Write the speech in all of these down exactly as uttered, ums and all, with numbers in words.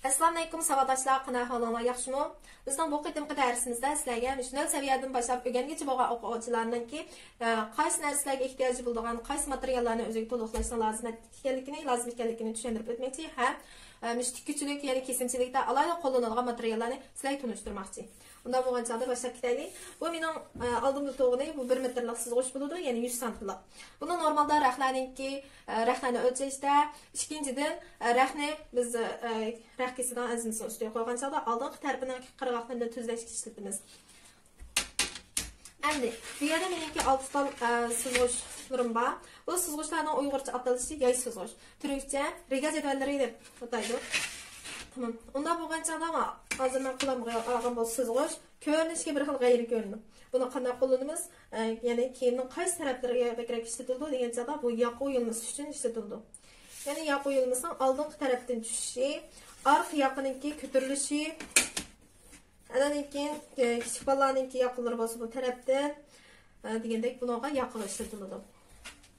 ئەسسالامۇئەلەيكۇم ساۋاقداشلار، قانداق ئەھۋالىڭلار، ياخشىمۇ؟ بىزنىڭ بۇ قېتىمقى دەرسىمىزدە سىلەرگە مۇشۇ نۆل سەۋىيەدىن باشلاپ ئۆگەنگۈچى بولغان ئوقۇغۇچىلارنىڭكى، ئە، قايسى نەرسىلەرگە ئېھتىياجى بولىدىغان، قايسى ماتېرىياللارنى ئۆزىگە تولۇقلاشنىڭ لازىم ئىكەنلىكىنى، لازىم ئىكەنلىكىنى چۈشەندۈرۈپ ئۆتمەكچى ھەم، ئە، مۇشۇ تىككۈچىلىك، يەنى كېسىمچىلىكتە ئالاھىدە قوللىنىدىغان ماتېرىياللارنى سىلەرگە تونۇشتۇرماقچى. ئۇنداق بولغان چاغدا باشلاپ كېتەيلى. بۇ مېنىڭ، ئە، ئالدىمدا تۇرغىنى بۇ بىر مېتىرلىق سىزغۇچ بولىدۇ، يەنى يۈز سانتىلىق. بۇنى نورمالدا رەخنەنىڭكى، ئە، رەخنەنى ئۆلچەشتە، ئىككىنچىدىن، ئە، رەخنە بىز، ئە، رەخ كېسىدىنىڭ ئەزمىسىنىڭ ئۈستىگە قويغان چاغدا ئالدىنقى تەرىپىنىڭ قىرغاقلىرىنى تۈزلەشكە ئىشلىتىمىز. ئەمدى بۇ يەردە مېنىڭكى ئالتە تال، ئە، سىزغۇچلىرىم بار. بۇ سىزغۇچلارنىڭ ئۇيغۇرچە ئاتىلىشى ياي سىزغۇچ. تۈركچە رىگا جەدۋەللىرى دەپ ئاتايدۇ. تامام. ئۇنداق بولغان چاغدا ھازىر مەن قولۇمغا ئالغان بۇ سىزغۇچ كۆرۈنۈشكە بىر خىل غەيرىي كۆرۈنىدۇ. بۇنى قانداق قوللىنىمىز؟ ئە، يەنى كىيىمنىڭ قايسى تەرەپلىرىگە بەكرەك ئىشلىتىلىدۇ دېگەن چاغدا بۇ ياقا ئويۇلمىسى ئۈچۈن ئىشلىتىلىدۇ. يەنى ياقا ئويۇلمىسىنىڭ ئالدىنقى تەرەپتىن چۈشۈشى، ئارقا ياقىنىڭكى كۆتۈرۈلۈشى، ئاندىن كېيىن، ئە، كىچىك بالىلارنىڭكى ياقىلىرى بولسا بۇ تەرەپتىن، ئە، دېگەندەك بۇنىڭغا ياقىغا ئىشلىتىلىدۇ.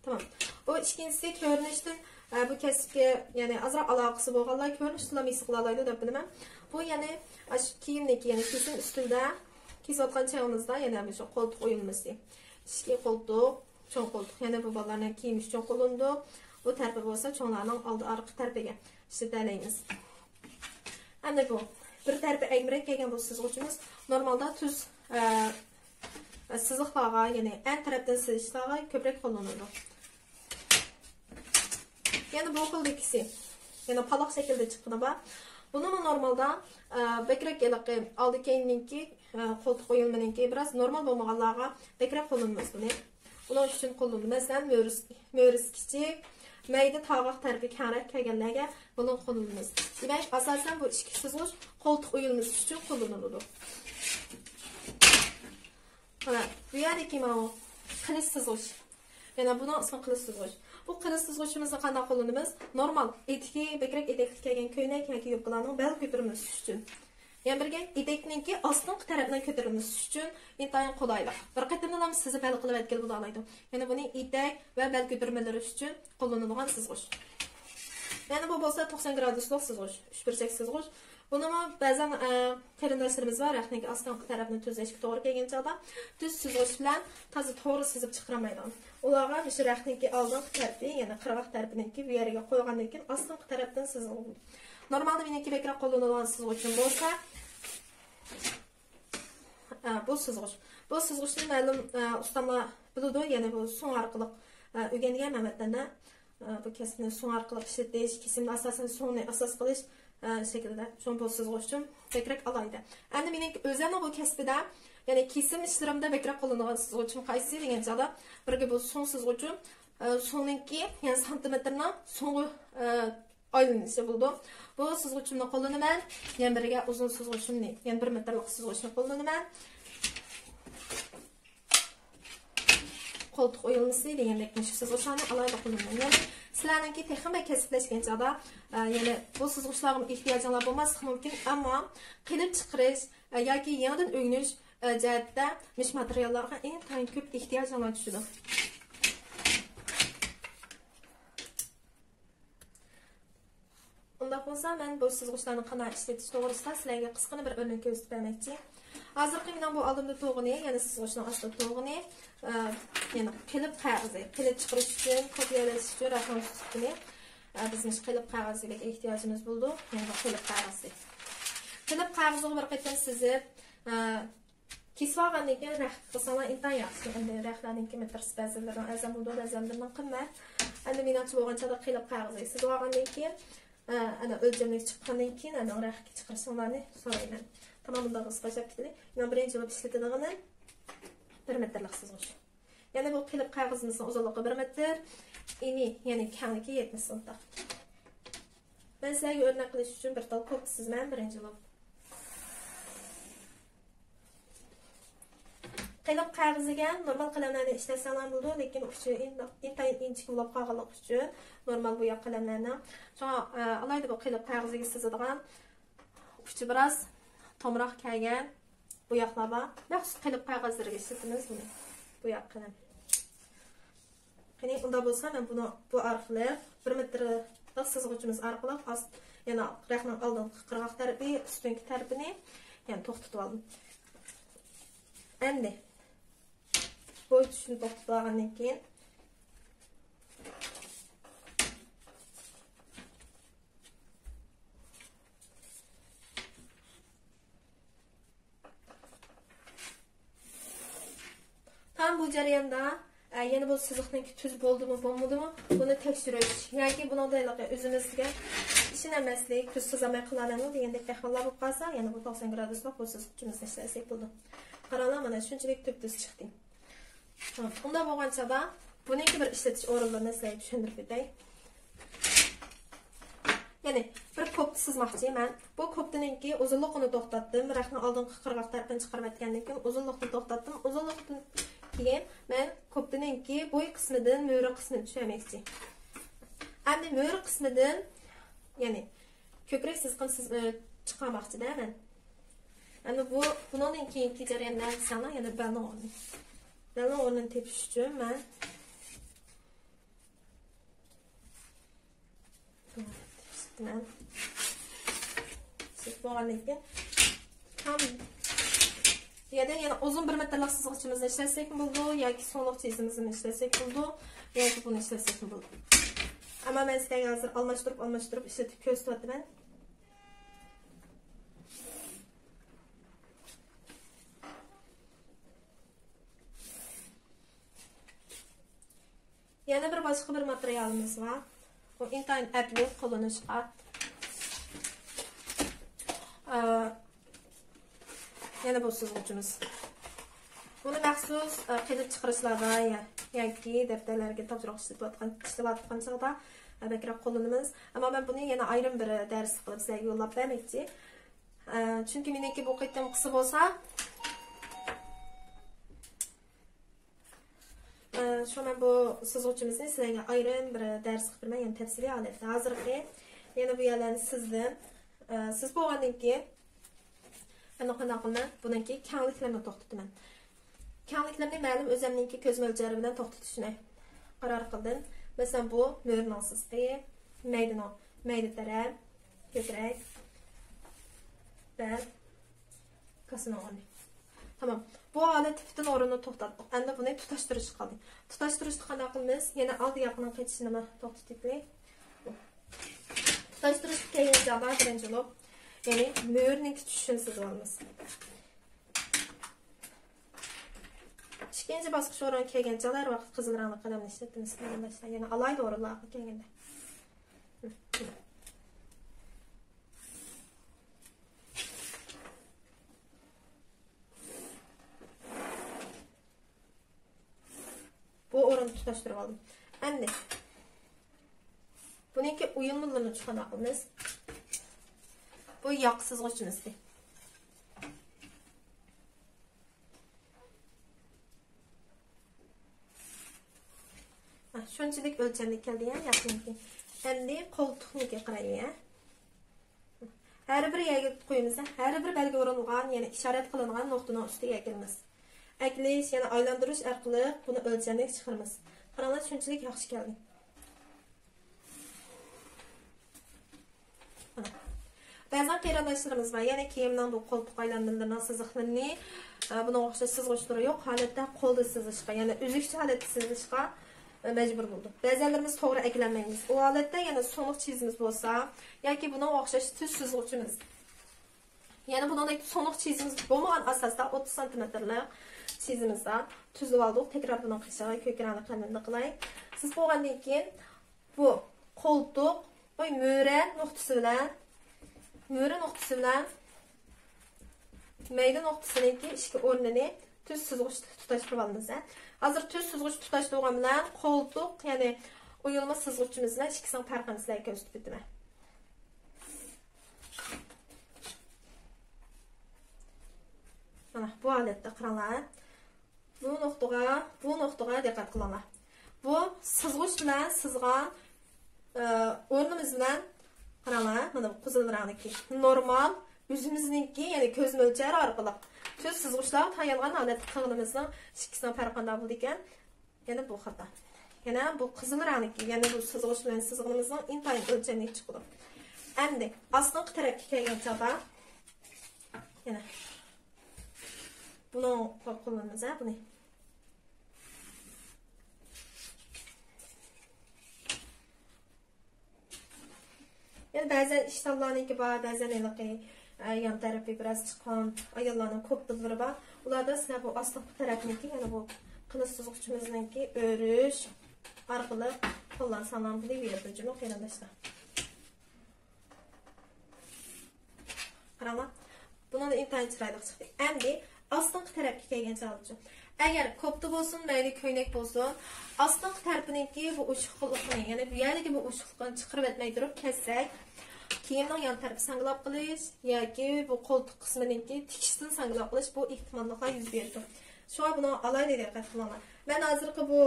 تامام. بۇ ئىككىنچىسى كۆرۈنۈشتىن، ئە، بۇ كەسىپكە، يەنى ئازراق ئالاقىسى بولغانلار كۆرۈنۈشتىنلا ھېس قىلالايدۇ دەپ بىلىمەن. بۇ يەنى ئاشۇ كىيىمنىڭكى، يەنى كېسىم ئۈستىدە كېسىۋاتقان چېغىمىزدا يەنە مۇشۇ قولتۇق ئويۇلمىسى. ئىچكى قولتۇق، چوڭ قولتۇق. يەنە بۇ بالىلارنىڭ كىيىم ئۈچۈن قوللىنىدۇ. بۇ تەرىپى بولسا چوڭلارنىڭ ئالدى ئارقا تەرىپىگە ئىشلىتەلەيمىز. ئەمدى بۇ بىر تەرىپى ئەگمىرەك كەلگەن بۇ سىزغۇچىمىز نورمالدا تۈز، ئە، سىزىقلارغا، يەنى ئەن تەرەپتىن سىزىشلارغا كۆپرەك قوللىنىلىدۇ. يەنە بۇ خىلدىكىسى، يەنە پالاق شەكىلدە چىققىنى بار. بۇنىمۇ نورمالدا، ئە، بەكرەك ھېلىقى ئالدى كەينىنىڭكى، ئە، قولتۇق ئويۇلمىنىڭكى بىراز نورمال بولمىغانلارغا بەكرەك قوللىنىمىز بۇنى. ئۇنىڭ ئۈچۈن قوللىنىمىز. مەسىلەن، مۈرىسى، مۈرىسى كىچىك، مەيدە تاغاق تەرىپى كەڭرەك كەلگەنلەرگە بۇنى قوللىنىمىز. دېمەك، ئاساسەن بۇ ئىككى سىزغۇچ قولتۇق ئويۇلمىسى ئۈچۈن قوللىنىلىدۇ. مانا، بۇ يەردىكى ماۋۇ قىلىچ سىزغۇچ. يەنە بۇنىڭ ئىسمى قىلىچ سىزغۇچ. بۇ قىلىچ سىزغۇچىمىزنى قانداق قوللىنىمىز؟ نورمال، ئېتىكى بەكرەك ئېتەكلىك كەلگەن كۆينەك ياكى يوپكىلارنىڭ بەل كۆتۈرمىسى ئۈچۈن. يەنە بىرگە ئېتەكنىڭكى ئاستىنقى تەرەپنىڭ كۆتۈرۈلمىسى ئۈچۈن ئىنتايىن قولايلىق. بىر قېتىمدىلا سىزىپ ھەل قىلىۋەتكىلى بولىدۇ. يەنى بۇنى ئېتەك ۋە بەل كۆتۈرمىلىرى ئۈچۈن قوللىنىدىغان سىزغۇچ. يەنە بۇ بولسا توقسان گرادۇسلۇق سىزغۇچ، ئۈچبۇرچەك سىزغۇچ. بۇنىمۇ بەزەن، ئە، قېرىنداشلىرىمىز بار، رەخنىكى ئاستىنقى تەرەپنى تۈزلەشكە توغرا كەلگەن چاغدا تۈز سىزغۇچ بىلەن تازا توغرا سىزىپ چىقىرالمايدىغان. ئۇلارغا مۇشۇ رەخنىكى ئالدىنقى تەرىپى، يەنى قىرغاق تەرىپىنىڭكى بۇ يەرگە قويغاندىن كېيىن ئاستىنقى تەرەپتىن سىزغىلى بولىدۇ. نورمالدا مېنىڭكى بەكرەك قوللىنىدىغان سىزغۇچۇم بولسا، ئە، بۇ سىزغۇچ. بۇ سىزغۇچنى مەلۇم، ئە، ئۇستاملار بىلىدۇ، يەنى بۇ سۇڭ ئارقىلىق، ئە، ئۆگەنگەن مەن ۋەتەندە. ئە، بۇ كەسىپنى سۇڭ ئارقىلىق ئىشلىتىش، كېسىمدە ئاساسەن سۇڭنى ئاساس قىلىش، ئە، شەكلىدە. شۇڭا بۇ سىزغۇچۇم بەكرەك ئالاھىدە. ئەمدى مېنىڭ ئۆزۈمنىڭ بۇ كەسپىدە، يەنى كېسىم ئىشلىرىمدا بەكرەك قوللىنىدىغان سىزغۇچۇم قايسى دېگەن چاغدا، بىرگە بۇ سۇڭ سىزغۇچۇم، ئە، سۇڭنىڭكى، يەنى سانتىمېتىرنىڭ سۇڭغا، ئە، ئايلىنىشى بولىدۇ. بۇ سىزغۇچۇمنى قوللىنىمەن. يەنە بىرگە ئۇزۇن سىزغۇچۇمنى، يەنە بىر مېتىرلىق سىزغۇچنى قوللىنىمەن. قولتۇق ئويۇلمىسى دېگەندەك مۇشۇ سىزغۇچلارنى ئالاھىدە قوللىنىمەن. يەنى سىلەرنىڭكى تېخىمۇ كەسىپلەشكەن چاغدا، ئە، يەنە بۇ سىزغۇچلارغا ئېھتىياجىڭلار بولماسلىقى مۇمكىن، ئەمما قىلىپ چىقىرىش، ئە، ياكى يېڭىدىن ئۆگىنىش، ئە، جەھەتتە مۇشۇ ماتېرىياللارغا ئىنتايىن كۆپ ئېھتىياجىڭلار چۈشىدۇ. ئۇنداق بولسا، مەن بۇ سىزغۇچلارنى قانداق ئىشلىتىش توغرىسىدا سىلەرگە قىسقىنا بىر ئۆرنەك كۆرسىتىپ بەرمەكچى. ھازىرقى مېنىڭ بۇ ئالدىمدا تۇرغىنى، يەنى سىزغۇچنىڭ ئاستىدا تۇرغىنى، ئە، يەنى قېلىپ قەغىزى، قېلىپ چىقىرىش ئۈچۈن، كوپىيەلەش ئۈچۈن رەقەم تۇتقىنى، ئە، بىز مۇشۇ قېلىپ قەغىزىگە بەك ئېھتىياجىمىز بولىدۇ. يەنى بۇ قېلىپ قەغىزى. قېلىپ قەغىزىغا بىر قېتىم سىزىپ، ئە، كېسىۋالغاندىن كېيىن رەخ قىلساڭلار ئىنتايىن ياخشى. ئەمدى رەخلەرنىڭكى مېتىرسى بەزىلىرىنىڭ ئەرزان بولىدۇ، بەزىلىرىنىڭ قىممەت. ئەمدى مېنىڭچە بولغان چاغدا قېلىپ قەغىزى سىزىۋالغاندىن كېيىن، ئە، ئەنە ئۆلچەملىك چىققاندىن كېيىن ئەنە رەخكە چىقىرىشىڭلارنى سورايمەن. تامام، بۇنداق قىلىپ باشلاپ كېتىلى. مېنىڭ بىرىنچى بولۇپ ئىشلىتىدىغىنىم بىر مېتىرلىق سىزغۇچ. يەنى بۇ قېلىپ قەغىزىمىزنىڭ ئۇزۇنلۇقى بىر مېتىر، ئېنى، يەنى كەڭلىكى يەتمىش سانتىم. مەن سىلەرگە ئۆرنەك قىلىش ئۈچۈن بىر تال كوپتا سىزىمەن، بىرىنچى بولۇپ. قېلىپ قەغىزىگە نورمال قەلەملەرنى ئىشلەتسەڭلار بولىدۇ، لېكىن ئۇچى ئىن-، ئىنتايىن ئىنچىكە بولۇپ قالغانلىقى ئۈچۈن نورمال بوياق قەلەملەرنىڭ. شۇڭا، ئە، ئالاھىدە بۇ قېلىپ قەغىزىگە سىزىدىغان ئۇچى بىراز تومراق كەلگەن بوياقلار بار. مەخسۇس قېلىپ قەغەزلىرىگە ئىشلىتىمىز بۇنى. بوياق قەلەم. قېنى، ئۇنداق بولسا، مەن بۇنى بۇ ئارقىلىق، بىر مېتىرلىق سىزغۇچىمىز ئارقىلىق ئاست-، يەنە رەخنىڭ ئالدىنقى قىرغاق تەرىپى، ئۈستۈنكى تەرىپىنى يەنە توختىتىپ ئالدىم. ئەمدى بوي تۈشۈنۈپ توختىتىپ ئالغاندىن كېيىن، تام بۇ جەرياندا، ئە، يەنە بۇ سىزىقنىڭكى تۈز بولدىمۇ، بولمىدىمۇ، بۇنى تەكشۈرۈش ياكى بۇنىڭدا ھېلىقى ئۆزىمىزگە ئىشىنەلمەسلىك، تۈز سىزالماي قالامەنمۇ دېگەندەك ئەھۋاللار بولۇپ قالسا، يەنە بۇ توقسان گرادۇسلۇق بۇ سىزىقچىمىزنى ئىشلەتسەك بولىدۇ. قاراڭلار، مانا شۇنچىلىك تۈپتۈز چىقتى. ئۇنداق بولغان چاغدا بۇنىڭكى بىر ئىشلىتىش ئورۇنلىرىنى سىلەرگە چۈشەندۈرۈپ ئۆتەي. يەنى بىر كوپتا سىزماقچى مەن. بۇ كوپتىنىڭكى ئۇزۇنلۇقىنى توختاتتىم. رەخنىڭ ئالدىنقى قىرغاق تەرىپىنى چىقىرىۋەتكەندىن كېيىن ئۇزۇنلۇقنى توختاتتىم. ئۇزۇنلۇقتىن كېيىن مەن كوپتىنىڭكى بوي قىسمىدىن مۈرە قىسمىنى چۈشۈرمەكچى. ئەمدى مۈرە قىسمىدىن، يەنى كۆكرەك سىزىقىنى سىز-، ئى، چىقارماقچىدە مەن. ئەمدى بۇ، بۇنىڭدىن كېيىنكى جەرياندا دېسەڭلار يەنە بەلنىڭ ئورنى. بەلنىڭ ئورنىنى تېپىش ئۈچۈن مەن مەن سىز بولغاندىن كېيىن تام بۇ يەردە يەنە ئۇزۇن بىر مېتىرلىق سىزغۇچىمىزنى ئىشلەتسەكمۇ بولىدۇ، ياكى سۇنۇق چىزمىمىزنى ئىشلەتسەك بولىدۇ، ياكى بۇنى ئىشلەتسەكمۇ بولىدۇ. ئەمما مەن سىلەرگە ھازىر ئالماشتۇرۇپ، ئالماشتۇرۇپ ئىشلىتىپ كۆرسىتىۋاتىمەن. يەنە بىر باشقا بىر ماتېرىيالىمىز بار. بۇ ئىنتايىن ئەپلىك قوللىنىشقا. ئا، يەنە بۇ سىزغۇچىمىز. بۇنى مەخسۇس، ئا، قېلىپ چىقىرىشلاردا يا-، ياكى دەپتەرلەرگە تاپشۇرۇق ئىشلىتىۋاتقان، ئىشلەۋاتقان چاغدا، ئا، بەكرەك قوللىنىمىز. ئەمما مەن بۇنى يەنە ئايرىم بىر دەرس قىلىپ سىلەرگە يوللاپ بەرمەكچى. ئا، چۈنكى مېنىڭكى بۇ قېتىمقىسى بولسا، ئە، شۇ مەن بۇ سىزغۇچىمىزنى سىلەرگە ئايرىم بىر دەرس قىلىپ بېرىمەن، يەنى تەپسىلىي ھالەتتە. ھازىرقى يەنە بۇ يەرلەرنى سىزدىم. ئە، سىزىپ بولغاندىن كېيىن، ئەنە قانداق قىلىمەن؟ بۇنىڭكى كەڭلىكلىرىنى توختىتىمەن. كەڭلىكلىرىنى مەلۇم ئۆزەمنىڭكى كۆزمۆلچەرى بىلەن توختىتىشنى قارار قىلدىم. مەسىلەن، بۇ مۈرىنىڭ سىزىقى، مەيدىنىڭ، مەيدە تەرەپ، كۆكرەك، بەل، كاسىنىڭ ئورنى. تامام. بۇ ھالەتتە پۈتۈن ئورۇننى توختاتتۇق. ئەمدى بۇنى تۇتاشتۇرۇشقا قالدى. تۇتاشتۇرۇشتا قانداق قىلىمىز؟ يەنە ئالدى ياقىنىڭ قېتىشىنىمۇ توختىتىپ. تۇتاشتۇرۇشقا كەلگەن چاغدا بىرىنچى بولۇپ، يەنى مۈرىنىڭ تۇتۇشىنى سىزىۋالىمىز. ئىككىنچى باسقۇچ ئورۇنغا كەلگەن چاغدا ھەر ۋاقىت قىزىل رەڭلىك قەلەمنى ئىشلەتتىمىز. يەنە ئالاھىدە ئورۇنلارغا كەلگەندە. بۇ ئورۇندا تۇتاشتۇرۇپ ئالدىم. ئەمدى بۇنىڭكى ئويۇلمىلىرىنى چىقانداق قىلىمىز. بۇ ياق سىزغۇچىمىزدى. ھە، شۇنچىلىك ئۆلچەملىك كەلدى يا، ياقنىڭكى. ئەمدى قولتۇقنىڭكى قارايلى يا. ھەر بىر يەرگە قويىمىز، ھەر بىر بەلگە ئورۇنلىغان، يەنى ئىشارەت قىلىنغان نۇقتىنىڭ ئۈستىگە ئەكىرىمىز. ئەكىلىش، يەنى ئايلاندۇرۇش ئارقىلىق بۇنى ئۆلچەملىك چىقىرىمىز. قاراڭلار، شۇنچىلىك ياخشى كەلدى. مانا. بەزى قېرىنداشلىرىمىز بار، يەنى كىيىمنىڭ بۇ قولتۇق ئايلانمىلىرىنىڭ سىزىقلىرىنى، ئە، بۇنىڭغا ئوخشاش سىزغۇچلىرى يوق ھالەتتە قولدا سىزىشقا، يەنى ئۈزۈكچە ھالەتتە سىزىشقا، ئە، مەجبۇر بولىدۇ. بەزەنلىرىمىز توغرا ئەكىلەلمەيمىز. ئۇ ھالەتتە يەنە سۇنۇق چىزىمىز بولسا ياكى بۇنىڭغا ئوخشاش تۈز سىزغۇچىمىز، يەنە بۇنىڭدەك سۇنۇق چىزىمىز بولمىغان ئاساستا ئوتتۇز سانتىمېتىرلىق چىزىمىزدا تۈزلىۋالدۇق. تەكرار بۇنىڭ قېشىغا كۆك رەڭلىك قەلەمنى قىلاي. سىز بولغاندىن كېيىن بۇ قولتۇق، بۇ مۈرە نۇقتىسى بىلەن، مۈرە نۇقتىسى بىلەن مەيدە نۇقتىسىنىڭكى ئىككى ئورنىنى تۈز سىزغۇچ تۇتاشتۇرۇپ ئالىمىز. ھازىر تۈز سىزغۇچ تۇتاشتۇرغان بىلەن قولتۇق، يەنى ئويۇلما سىزغۇچىمىز بىلەن ئىككىسىنىڭ پەرقىنى سىلەرگە كۆرسىتىپ ئۆتىمەن. مانا بۇ ھالەتتە قاراڭلار. بۇ نۇقتىغا، بۇ نۇقتىغا دىققەت قىلىڭلار. بۇ سىزغۇچ بىلەن سىزغان، ئە، ئورنىمىز بىلەن قاراڭلار، مانا بۇ قىزىل رەڭدىكى نورمال ئۆزىمىزنىڭكى، يەنى كۆز مۆلچەر ئارقىلىق تۈز سىزغۇچلارغا تايانغان ھالەتتە قىلغىنىمىزنىڭ ئىككىسىنىڭ پەرقى قانداق بولىدىكەن؟ يەنە بۇ خاتا. يەنە بۇ قىزىل رەڭدىكى، يەنە بۇ سىزغۇچ بىلەن سىزغىنىمىزنىڭ ئىنتايىن ئۆلچەملىك چىقىدۇ. ئەمدى ئاستىنقى تەرەپكە كەلگەن چاغدا يەنە بۇنى قوللىنىمىز، ھە، بۇنى. يەنە بەزەن ئىشتانلارنىڭكى بار، بەزەن ھېلىقى، ئە، يان تەرىپى بىراز چىققان ئاياللارنىڭ كوپتىلىرى بار. ئۇلاردا سىلەر بۇ ئاستىنقى تەرەپنىڭكى، يەنە بۇ قىلىچ سىزغۇچىمىزنىڭكى ئۆرۈش ئارقىلىق قوللانساڭلار بولۇۋېرىدۇ جۇمۇ قېرىنداشلار. قاراڭلار. بۇنىڭدا ئىنتايىن چىرايلىق چىقتى. ئەمدى ئاستىنقى تەرەپكە كەلگەن چاغدىچۇ. ئەگەر كوپتا بولسۇن، مەيلى كۆينەك بولسۇن، ئاستىنقى تەرىپىنىڭكى بۇ ئوشۇقلۇقىنى، يەنى بۇ يەردىكى بۇ ئوشۇقلۇقىنى چىقىرىۋەتمەي تۇرۇپ كەسسەك، كىيىمنىڭ يان تەرىپى ساڭگىلاپ قېلىش ياكى بۇ قولتۇق قىسمىنىڭكى تىكىشتىن ساڭگىلاپ قېلىش، بۇ ئېھتىماللىقلار يۈز بېرىدۇ. شۇڭا بۇنىڭغا ئالاھىدە دىققەت قىلىڭلار. مەن ھازىرقى بۇ،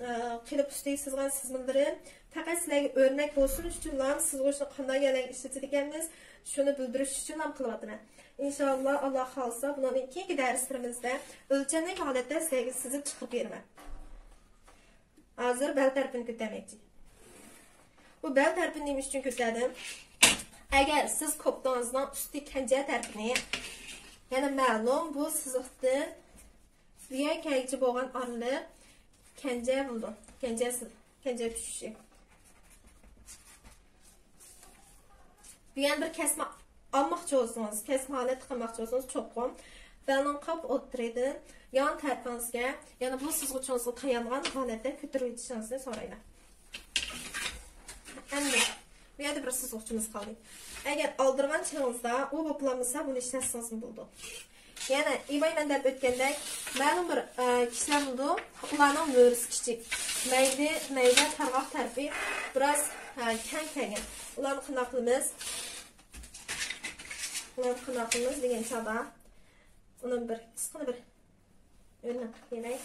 ئە، قېلىپ ئۈستىگە سىزغان سىزمىلىرىم پەقەت سىلەرگە ئۆرنەك بولسۇن ئۈچۈنلا سىزغۇچنى قانداق يەرلەرگە ئىشلىتىدىكەنمىز، شۇنى بىلدۈرۈش ئۈچۈنلا قىلىۋاتىمەن. ئىنشاللا، ئاللا خالىسا، بۇنىڭدىن كېيىنكى دەرسلىرىمىزدە ئۆلچەملىك ھالەتتە سىلەرگە سىزىپ چىقىرىپ بېرىمەن. ھازىر بەل تەرىپىنى كۆتەرمەكچى. بۇ بەل تەرىپىنى نېمە ئۈچۈن كۆتەردىم؟ ئەگەر سىز كوپتىڭىزنىڭ ئۈستى كەنجە تەرىپىنى، يەنە مەلۇم بۇ سىزىقتىن بۇ يەر كەلگۈچە بولغان ئارىلىق كەنجە بولىدۇ. كەنجە سىز-، كەنجە چۈشۈشى. بۇ يەنە بىر كەسمە ئالماقچى بولسىڭىز، كەسمە ھالەتتە قىلماقچى بولسىڭىز، چوقۇم بەلنىڭ قاپ ئوتتۇرىدىن يان تەرىپىڭىزگە، يەنى بۇ سىزغۇچىڭىزغا تايانغان ھالەتتە كۆتۈرۈۋېتىشىڭىزنى سورايمەن. ئەمدى بۇ يەردە بىر سىزغۇچىمىز قالدى. ئەگەر ئالدىرىغان چېغىڭىزدا ئۇ بولۇپ بولمىسا، بۇنى ئىشلەتسىڭىزمۇ بولىدۇ. يەنە ئىباي مەن دەپ ئۆتكەندەك، مەلۇم بىر، ئە، كىشىلەر بولىدۇ، ئۇلارنىڭ مۈرىسى كىچىك. مەيدە، مەيدە تارغاق تەرىپى بىراز، ئە، كەڭ كەلگەن. ئۇلارنى قانداق قىلىمىز؟ ئۇلارنى قانداق قىلىمىز دېگەن چاغدا، ئۇنى بىر، قىسقىلا بىر ئۆرنەك قىلىپ بېرەي.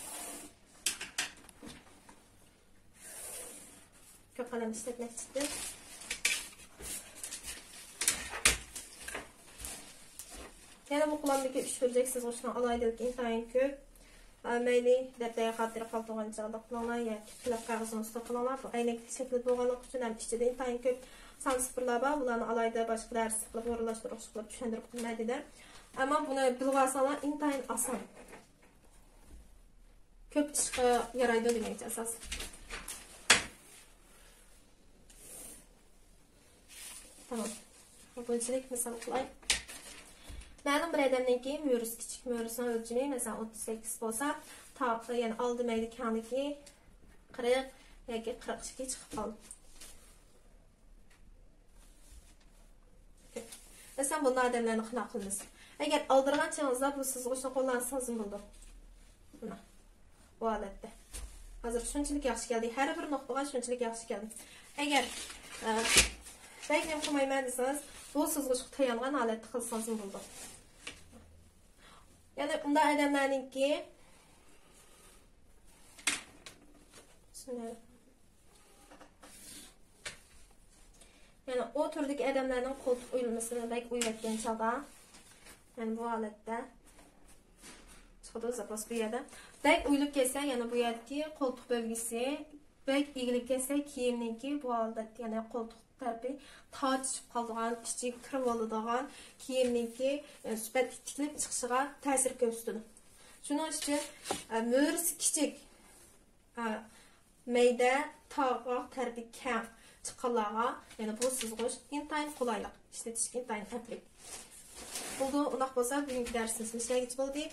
كۆپ قەلەم ئىشلەتمەكچىدىم. يەنە بۇ قولامدىكى ئۈچ بۇرجەك سىزغۇچنىڭ ئالاھىدىلىكى ئىنتايىن كۆپ. ئا، مەيلى دەپتەرگە خاتىرە قالدۇرغان چاغدا قىلىڭلار ياكى قەغىزىڭىزدا قىلىڭلار. بۇ ئەينەك شەكلىدە بولغانلىقى ئۈچۈن ھەم ئىچىدە ئىنتايىن كۆپ سان سىپىرلار بار. بۇلارنى ئالاھىدە باشقا دەرسلىك قىلىپ، ئورۇنلاشتۇرغۇچ قىلىپ چۈشەندۈرۈپ قىلماي دېدىم. ئەمما بۇنى بىلىۋالساڭلار ئىنتايىن ئاسان. كۆپ ئىشقا يارايدۇ دېمەكچى ئاساسەن. تامام. بۇنچىلىك مىسال قىلاي. مەلۇم بىر ئادەمنىڭكى مۈرىسى كىچىك، مۈرىسىنىڭ ئۆلچىمى مەسىلەن ئوتتۇز سەككىز بولسا، تا-، يەنى ئالدى مەيدە كەڭلىكى قىرىق ياكى قىرىق ئىككى چىقىپ قالدى. مەسىلەن، بۇنداق ئادەملەرنى قانداق قىلىمىز؟ ئەگەر ئالدىرىغان چېغىڭىزدا بۇ سىزغۇچنى قوللانسىڭىزمۇ بولىدۇ. مانا، بۇ ھالەتتە. ھازىر شۇنچىلىك ياخشى كەلدى. ھەر بىر نۇقتىغا شۇنچىلىك ياخشى كەلدى. ئەگەر، ئە، بەك نېمە قىلمايمەن دېسىڭىز، بۇ سىزغۇچقا تايانغان ھالەتتە قىلسىڭىزمۇ بولىدۇ. يەنى ئۇنداق ئادەملەرنىڭكى، يەنى ئۇ تۈردىكى ئادەملەرنىڭ قولتۇق ئويۇلمىسىنى بەك ئويۇۋەتكەن چاغدا، يەنى بۇ ھالەتتە چىقىدۇ زاپاس بۇ يەردە. بەك ئويۇلۇپ كەتسە، يەنە بۇ يەردىكى قولتۇق بۆلگۈسى بەك ئېگىلىپ كەتسە، كىيىمنىڭكى بۇ ھالەتتە، يەنى قولتۇق تەرىپى تارتىشىپ قالىدىغان، ئىچىگە كىرىۋالىدىغان، كىيىمنىڭكى، ئە، سۈپەتلىك تىكىلىپ چىقىشىغا تەسىر كۆرسىتىدۇ. شۇنىڭ ئۈچۈن، ئە، مۈرىسى كىچىك، ئە، مەيدە، تارغاق تەرىپى كەڭ چىققانلارغا يەنە بۇ سىزغۇچ ئىنتايىن قولايلىق، ئىشلىتىشكە ئىنتايىن ئەپلىك. بولدى، ئۇنداق بولسا بۈگۈنكى دەرسىمىز مۇشۇ يەرگىچە بولدى.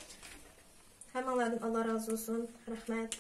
ھەممىڭلاردىن ئاللا رازى بولسۇن. رەھمەت.